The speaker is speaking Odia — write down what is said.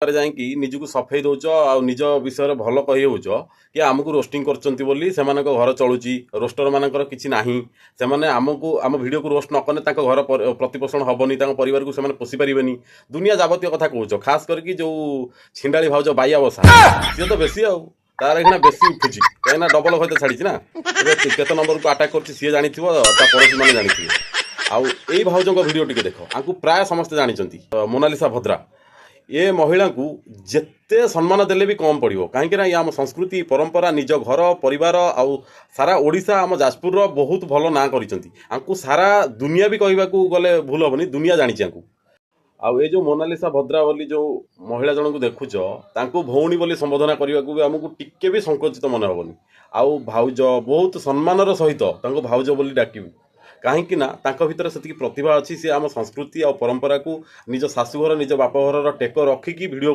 ଯାଇକି ନିଜକୁ ସଫେଇ ଦେଉଛ ଆଉ ନିଜ ବିଷୟରେ ଭଲ କହି ହେଉଛ କି ଆମକୁ ରୋଷ୍ଟିଂ କରୁଛନ୍ତି ବୋଲି ସେମାନଙ୍କ ଘର ଚଳୁଛି। ରୋଷ୍ଟର ମାନଙ୍କର କିଛି ନାହିଁ। ସେମାନେ ଆମକୁ, ଆମ ଭିଡ଼ିଓକୁ ରୋଷ୍ଟ ନ କଲେ ତାଙ୍କ ଘର ପ୍ରତିପୋଷଣ ହେବନି, ତାଙ୍କ ପରିବାରକୁ ସେମାନେ ପୋଷି ପାରିବେନି। ଦୁନିଆ ଯାବତୀୟ କଥା କହୁଛ। ଖାସ କରିକି ଯେଉଁ ଛିଣ୍ଡାଳି ଭାଉଜ ବାଇଆ ବସା, ସିଏ ତ ବେଶୀ, ଆଉ ତାର ଏଇଖିଣା ବେଶୀ ଉଠୁଛି, କାହିଁକିନା ଡବଲ ଘଇତା ଛାଡ଼ିଛି ନା। ଏବେ କେତେ ନମ୍ବରକୁ ଆଟାକ୍ କରୁଛି ସିଏ ଜାଣିଥିବ, ତା ପଡ଼ୋଶୀ ମାନେ ଜାଣିଥିବେ। ଆଉ ଏଇ ଭାଉଜଙ୍କ ଭିଡ଼ିଓ ଟିକେ ଦେଖ। ଆଙ୍କୁ ପ୍ରାୟ ସମସ୍ତେ ଜାଣିଛନ୍ତି, ମୋନାଲିସା ଭଦ୍ରା। ଏ ମହିଳାଙ୍କୁ ଯେତେ ସମ୍ମାନ ଦେଲେ ବି କମ୍ ପଡ଼ିବ, କାହିଁକି ନା ଇଏ ଆମ ସଂସ୍କୃତି, ପରମ୍ପରା, ନିଜ ଘର ପରିବାର ଆଉ ସାରା ଓଡ଼ିଶା, ଆମ ଯାଜପୁରର ବହୁତ ଭଲ ନାଁ କରିଛନ୍ତି। ଆଙ୍କୁ ସାରା ଦୁନିଆ ବି କହିବାକୁ ଗଲେ ଭୁଲ ହେବନି, ଦୁନିଆ ଜାଣିଛି ଆଙ୍କୁ। ଆଉ ଏ ଯେଉଁ ମୋନାଲିସା ଭଦ୍ରା ବୋଲି ଯେଉଁ ମହିଳା ଜଣଙ୍କୁ ଦେଖୁଛ, ତାଙ୍କୁ ଭଉଣୀ ବୋଲି ସମ୍ବୋଧନା କରିବାକୁ ବି ଆମକୁ ଟିକେ ବି ସଂକୁଚିତ ମନେ ହେବନି। ଆଉ ଭାଉଜ, ବହୁତ ସମ୍ମାନର ସହିତ ତାଙ୍କୁ ଭାଉଜ ବୋଲି ଡାକିବୁ, କାହିଁକି ନା ତାଙ୍କ ଭିତରେ ସେତିକି ପ୍ରତିଭା ଅଛି। ସେ ଆମ ସଂସ୍କୃତି ଆଉ ପରମ୍ପରାକୁ ନିଜ ଶାଶୁଘର, ନିଜ ବାପଘରର ଟେକ ରଖିକି ଭିଡ଼ିଓ